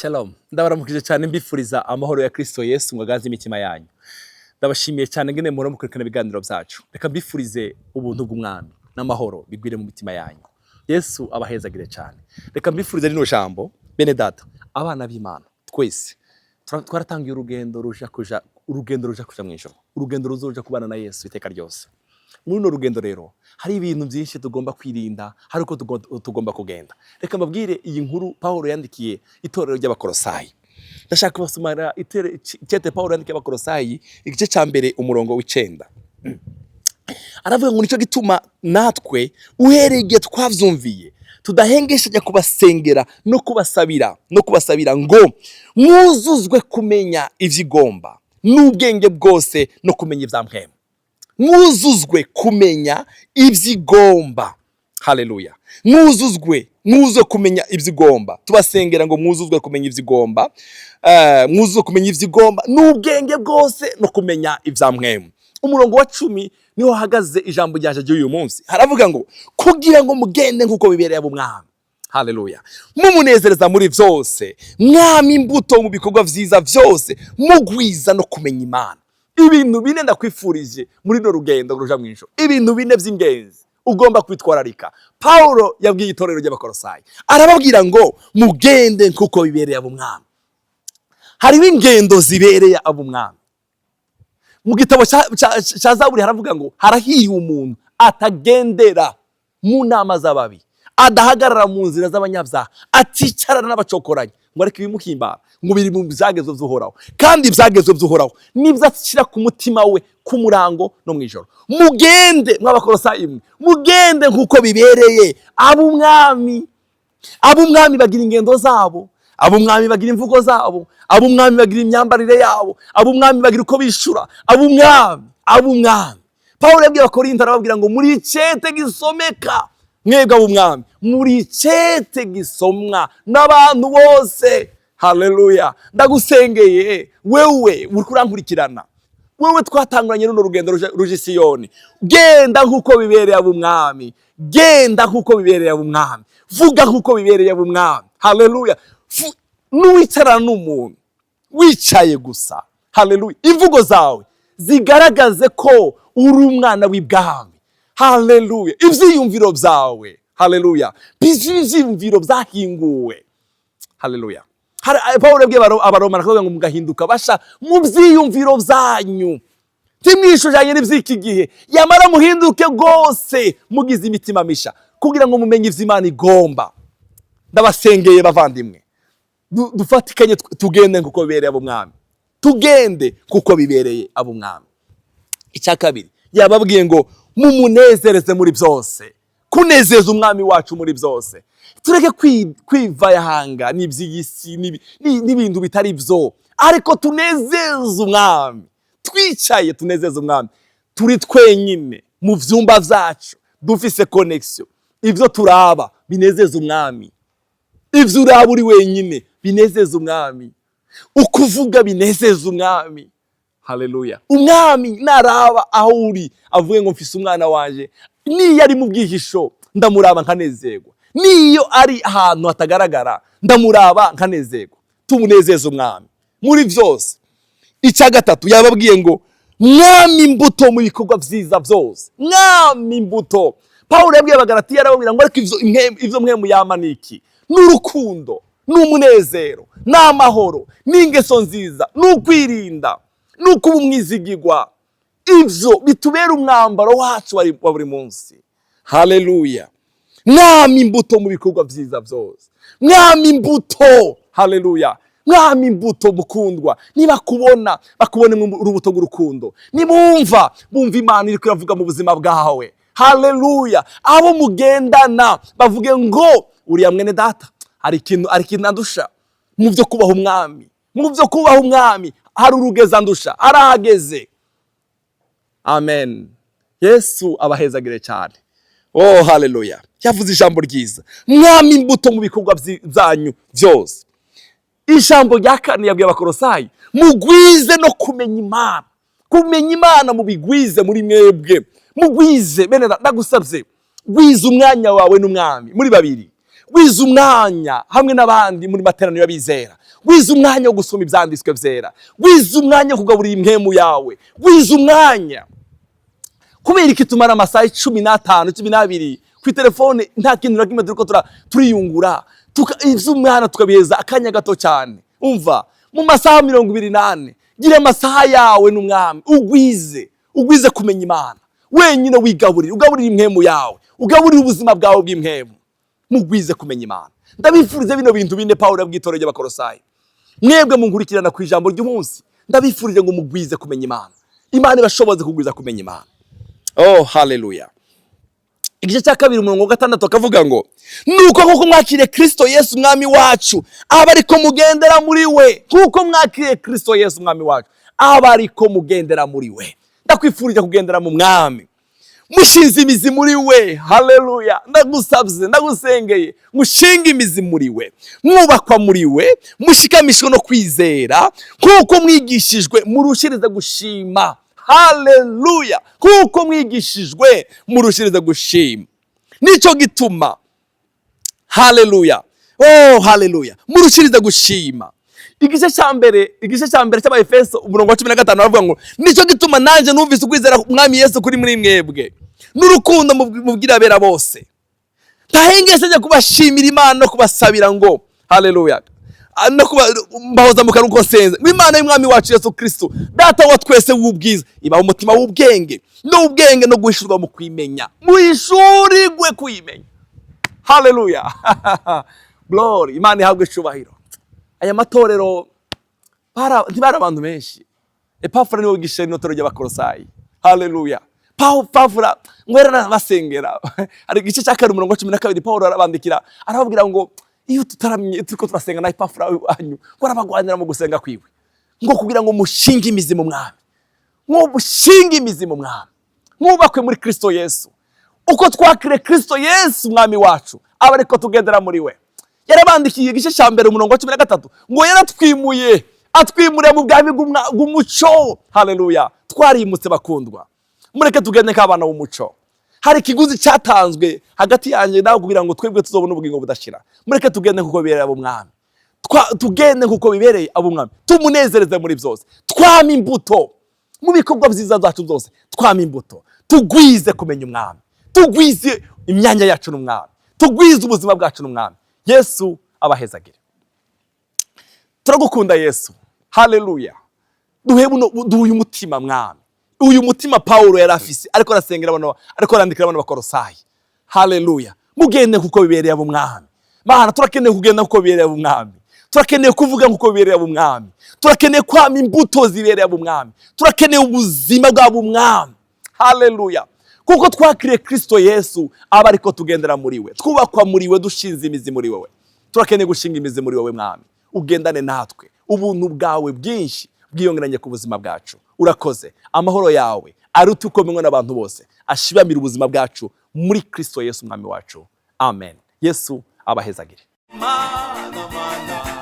Shalom, ndabaramukije cyane, mbifuriza amahoro ya Kristo Yesu ngo aganze imitima yanyu. Ndabashimiye cyane ngene muhora mukurikirana ibiganiro byacu. Reka mbifurize ubuntu bw'Umwami n'amahoro bigwire mu mitima yanyu. Yesu abahezagire cyane. Reka mbifurize rino jambo, bene data, abana b'Imana twese twaratangiye urugendo ruja kuja, urugendo ruja kuja mu ijuru, urugendo ruzoja kubana na Yesu iteka ryose. Muri runo rugendo rero hari ibintu byinshi tugomba kwirinda, hari uko tugomba kugenda. Reka mbabwire iyi nkuru Pawulo yandikiye itorero ry'Abakorosayi. Ndashaka kubasomera icete Pawulo yandikiye Abakorosayi, igice cya 1, umurongo w'9. Aravuga ngo: "Nicyo gituma natwe, uhereye igihe twavyumviye, tudahengeshanya kubasengera no kubasabira ngo mwuzuzwe kumenya ivy'igomba n'ubwenge bwose no kumenya ibya mpwemu." Mwuzuzwe kumenya ivy'igomba. Haleluya! Mwuzuzwe kumenya ivy'igomba. Tubasengera ngo mwuzuzwe kumenya ivy'igomba, mwuzuzwe kumenya ivy'igomba n'ubwenge bwose no kumenya ibya mpwemu. Umurongo wa 10 niho hahagaze ijambo ryaje ry'uyu munsi. Haravuga ngo: "Kugira ngo mugende nk'uko bibereye ab'Umwami." Haleluya! "Mumunezereza muri byose, mwama imbuto mu bikorwa vyiza vyose, mugwiza no kumenya Imana." Ibintu bine ndakwifurije muri runo rugendo ruja mu ijuru, ibintu bine vy'ingenzi ugomba kwitwararika. Paulo yabwiye itorero ry'Abakorosayi, arababwira ngo: "Mugende nk'uko bibereye ab'Umwami." Hariho ingendo zibereye ab'Umwami. Mu gitabo ca Zaburi haravuga ngo: "Harahiye umuntu atagendera mu nama z'ababi, adahagarara mu nzira z'abanyabyaha, aticarana n'abacokoranyi, ngo ariko ibimuhimbara ngo biri mu byagezo vy'Uhoraho, kandi ibyagezo vy'Uhoraho nibyo ashyira ku mutima we ku murango no mw'ijoro." Mugende, mw'Abakorosayi mwe, mugende nk'uko bibereye ab'Umwami. Ab'Umwami bagira ingendo zabo, ab'Umwami bagira imvugo zabo, ab'Umwami bagira imyambarire yabo, ab'Umwami bagira uko bishura. Ab'Umwami, ab'Umwami. Pawulo yabwiye Abakorinto, arababwira ngo: "Muri icete gisomeka, mwebwe ab'Umwami, muri icete gisomwa n'abantu bose." Haleluya! Ndagusengeye wewe uriko urankurikirana, wewe twatanguranye runo rugendo ruja i Siyoni. Genda nk'uko bibereye ab'Umwami, genda nk'uko bibereye ab'Umwami, vuga nk'uko bibereye ab'Umwami. Haleluya! Nuwicarana n'umuntu, wicaye gusa, haleluya, imvugo zawe zigaragaze ko uri umwana w'ibwami. Haleluya! Ivyiyumviro byawe, haleluya, ivyiyumviro byahinguwe. Haleluya! Hari Pawulo yabwiye Abaroma, aravuga ngo: "Mugahinduka basha mu vyiyumviro vyanyu, ntimwishushanye n'ivy'iki gihe, yamara muhinduke rwose mugize imitima misha, kugira ngo mumenye ivyo Imana igomba." Ndabasengeye bavandimwe, dufatikanye tugende kuko bibereye ab'Umwami, tugende kuko bibereye ab'Umwami. Icya kabiri yababwiye ngo: "Mumunezereze muri byose." Kunezeza Umwami wacu muri byose. Tureke kwivayahanga n'iby'isi n'ibintu bitari byo, ariko tunezeze Umwami twicaye, tunezeze Umwami turi twenyine mu vyumba vyacu, dufise connexion. Ivyo turaba binezeza Umwami, ivyo uraba uri wenyine binezeza Umwami, ukuvuga binezeza Umwami. Haleluya! Umwami naraba aho uri avuge ngo: "Mfise umwana wanje, niyo ari mu bwihisho ndamuraba nkanezerwa, niyo ari ahantu hatagaragara ndamuraba nkanezerwa." Tumunezeze Umwami muri byose. Icya gatatu yababwiye ngo: "Mwama imbuto mu bikorwa vyiza vyose, mwama imbuto." Pawulo yabwiye Abagalatiya, arababwira ngo: "Ariko ivyo mwe muyama ni iki? N'urukundo, n'umunezero, n'amahoro, n'ingeso nziza, n'ukwirinda, n'ukuba umwizigigwa." Ivyo bitubera umwambaro wacu wa buri munsi. Haleluya! Mwama imbuto mu bikorwa vyiza vyose, mwama imbuto. Haleluya! Mwama imbuto. Mukundwa, niba kubona bakubone urubuto rw'urukundo, nibumva bumva Imana iriko iravuga mu buzima bwawe. Haleluya! Abo mugendana bavuge ngo: "Uriya mwene data hari ikintu andusha mu byo kubaha Umwami, mu byo kubaha Umwami hari urugeza andusha, arahageze." Amen. Yesu abahezagire cyane. Oh, haleluya! Yavuze ijambo ryiza: "Mwama imbuto mu bikorwa byanyu byose." Ijambo rya kane yabwiye Abakorosayi: "Mugwize no kumenya Imana." Kumenya Imana mubigwize muri mwebwe, mugwize. Bene data, ndagusabye, gwiza umwanya wawe n'Umwami muri babiri. Wize umwanya hamwe n'abandi muri materaniro y'abizera. Wize umwanya wo gusoma ibyanditswe byera. Wize umwanya wo kugaburira impwemu yawe. Wize umwanya. Kubera iki tumara amasaha 15, 12 ku telefone, nta kintu na kimwe turiko turiyungura? Ivy'umwana tukabiheza akanya gato cyane. Umva, mu masaha 24, gira amasaha yawe n'umwami, ugwize kumenya Imana wenyine, wigaburire, ugaburire impwemu yawe, ugaburire ubuzima bwawe bw'impwemu, mugwize kumenya Imana. Ndabifurize bino bintu bine Pawulo yabwiye itorero ry'Abakorosayi. Mwebwe munkurikirana ku ijambo ry'umunsi, ndabifurije ngo mugwize kumenya Imana. Imana ibashoboze kugwiza kumenya Imana. Oh, haleluya! Igice cya 2, umurongo wa 6, akavuga ngo: "Nuko nk'uko mwakiriye Kristo Yesu umwami wacu, aba ariko mugendera muri we." Nk'uko mwakiriye Kristo Yesu umwami wacu, aba ariko mugendera muri we. Ndakwifurije kugendera mu mwami, mushinze imizi muri we. Haleluya! Ndagusabye, ndagusengeye, mushinge imizi muri we, mwubakwa muri we, mushikamishwe no kwizera nk'uko mwigishijwe, murushirize gushima. Haleluya! Nk'uko mwigishijwe, murushirize gushima. Nicyo gituma, haleluya, oh haleluya, murushirize gushima. Igice cya mbere cy'Abaefeso, umurongo wa 15, baravuga ngo: "Nicyo gituma nanjye numvise ukwizera umwami Yesu kuri muri mwebwe n'urukundo mubwira abera bose, ntahengese njya kubashimira Imana no kubasabira ngo, haleluya, no kuba mbahoza mu kanwa uko nsenze, ngo Imana y'umwami wacu Yesu Kristo, Data wa twese w'ubwiza, ibaha umutima w'ubwenge n'ubwenge no guhishurwa mu kwimenya, muhishurirwe kuyimenya." Haleluya, glory! Imana ihabwe icubahiro. Aya matorero ntibari abantu benshi. Epafura niwe wigisha rino torero ry'Abakorosayi. Haleluya! Pafura ngo yaranabasengera. Hari igice cya 2, umurongo wa 12, Pawulo arabandikira, arababwira ngo iyo tutaramye turiko turasenga na Epafura wanyu, ngo arabagwanira mu gusenga kwiwe, ngo kugira ngo mushinge imizi mu mwami, ngo mushinge imizi mu mwami, mwubakwe muri Kristo Yesu. Uko twakiriye Kristo Yesu umwami wacu, aba ariko tugendera muri we. Yarabandikiye igice cya 1, umurongo wa 13, ngo yaratwimuye, atwimuriye mu bwami bw'umuco. Haleluya! Twarimutse, bakundwa. Mureke tugende nk'abana b'umuco. Hari ikiguzi cyatanzwe hagati yanjye nawe kugira ngo twebwe tuzobone ubugingo budashira. Mureke tugende kuko bibereye ab'umwami. Tugende kuko bibereye ab'umwami, tumunezereze muri byose, twame imbuto mu bikorwa byiza byacu byose, twame imbuto, tugwize kumenya umwami, tugwize imyanya yacu n'umwami, tugwize ubuzima bwacu n'umwami. Yesu abahezagire. Turagukunda Yesu. Haleluya! Duhe buno, duhe uyu mutima, mwami, uyu mutima Pawulo yari afise ariko arasengera bano, ariko arandikira bano Bakorosayi. Haleluya! Mugende kuko bibereye ab'umwami. Mana, turakeneye kugenda kuko bibereye ab'umwami. Turakeneye kuvuga kuko bibereye ab'umwami. Turakeneye kwama imbuto zibereye ab'umwami. Turakeneye ubuzima bw'ab'umwami. Haleluya! Kuko twakiriye Kristo Yesu, aba ariko tugendera muri we, twubakwa muri we, dushinze imizi muri wowe. Turakeneye gushinga imizi muri wowe, mwami. Ugendane natwe, ubuntu bwawe bwinshi bwiyongeranye ku buzima bwacu. Urakoze. Amahoro yawe aruta uko menywa n'abantu bose ashibamira ubuzima bwacu muri Kristo Yesu umwami wacu. Amen. Yesu abahezagire. Mana, mana.